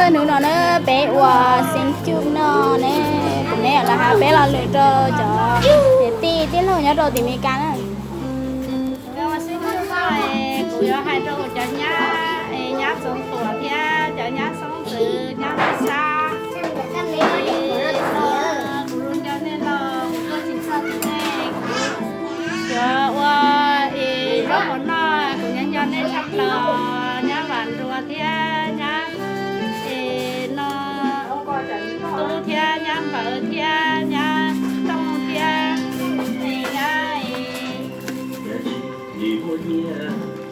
Hnub no na peb ua xeeb cuj no ne, kuv me los hais peb lo lus rau cov niam tij tij laug nyob rau tim Meskas na. Ua xeeb cuj no, kuv yuav hais rau kuv cov nyab, nyab Txoov Tuam thiab cov nyab Xoob Ntxwv, nyab Npej Xab, kuv zoo nco nej los kuv tuaj tsis txog tim nej, kuv yuav ua es zaub mov noj, kuv nco nco nej tshaj plaws, nyab Vam Nruas thiab nyab es no Tub thiab nyab Npawg thiab nyab Tooj thiab es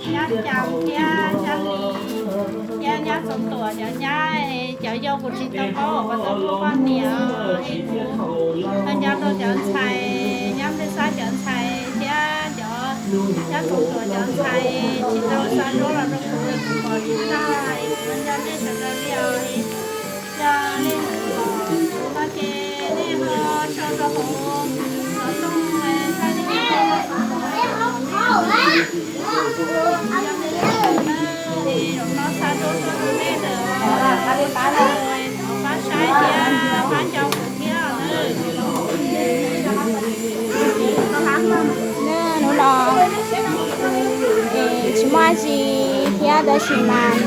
nyab, nyab Cas thiab nyab Lis thiab nyab Txoov Tuam cov nyab, cov yau kuv tsis tau paub uas tau muaj poj niam es kuv nco nco rau cov ntxhais, nyab Npej Xab cov ntxhais thiab cov, nyab Txoov Tuam cov ntxhais tsis tau xa duab los rau kuv, kuv pom tsis tag es kuv nco nco nej sawv daws li os. Yog nej pom kuv no ces nej ho sau rau hauv xov tooj, thaij nej cov, yog nej pom na, es zaum no xa duab rau kuv, nej tawm los pab saib thiab pab nco kuv thiab na. Hnub no tsis muaj dab tsi thiab tab sis mas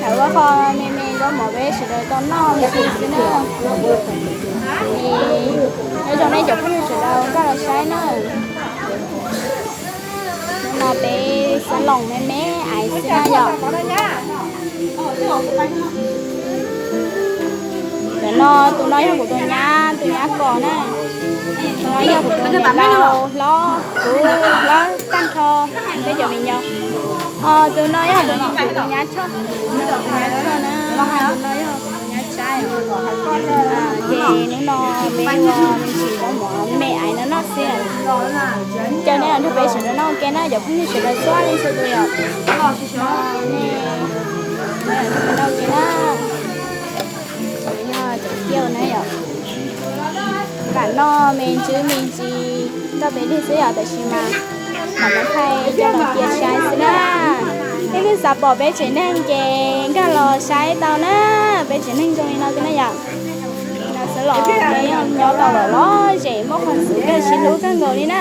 lawv ua qho me me zaub mov peb sawv daws tau noj ua si xwb na. Es nyob zoo nej cov phooj ywg sawv daws nkag los saib na. Hnub no peb xav loos me me aiv xwb na yom. Tus no, tus no yog kuv tus nyab, tus nyab Kos na. Tus no yog kuv tus niam laus hlob, kuv hlob tag nrho peb cov viv ncaus. Tus no yog kuv tus nyab Tshoj, tus nyab Tshoj na, tus no yog kuv tus nyab Tsab. Ces hnub no peb ua me ntsis zaub mov me aiv no noj xwb. Caw nej nrog peb sawv daws noj ua ke na cov phooj ywg sawv daws txhua leej txhua tus yom. Noj ua ke na. Yog cov tiaj na yom. Lam noj me ntsis me ntsis nrog peb lig xwb yom, tab sis mas lam muab thaij coj los cia saib xwb na. Leej twg xav pom peb tsev neeg ces nkag los saib tau na. Peb tsev neeg zoo li no xwb na yom. No xwb los peb nyob tau lom lom zem muaj qhov xwm kawg sib hlub kawg nkaus li na.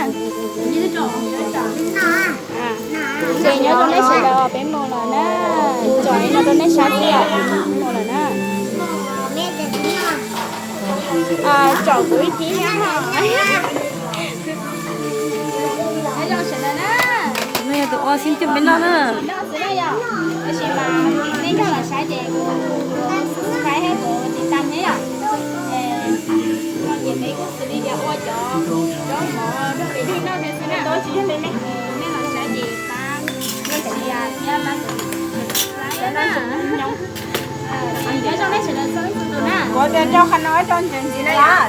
Ces nyob zoo nej sawv daws, peb mus lawm na. Tsom li no rau nej saib thiab, mus lawm na. Tsom kuv ib thib thiab. Nyob zoo sawv daws na. No yog tus ua xib cub peb noj na. Noj xwb na yom. Tab sis mas nej nkag los saib ces kuv subscribe thiab kuv tiv tam thiab yom. No ces peb kuj xws li tias ua cov zaub mov rau peb lig noj thiab xwb na. Nej los saib ces pab share thiab pab subscribe na. Nyob zoo nej sawv daws txhua leej txhua tus na. Kuv tias rau qhov no rau ntsees ntxiv na yom.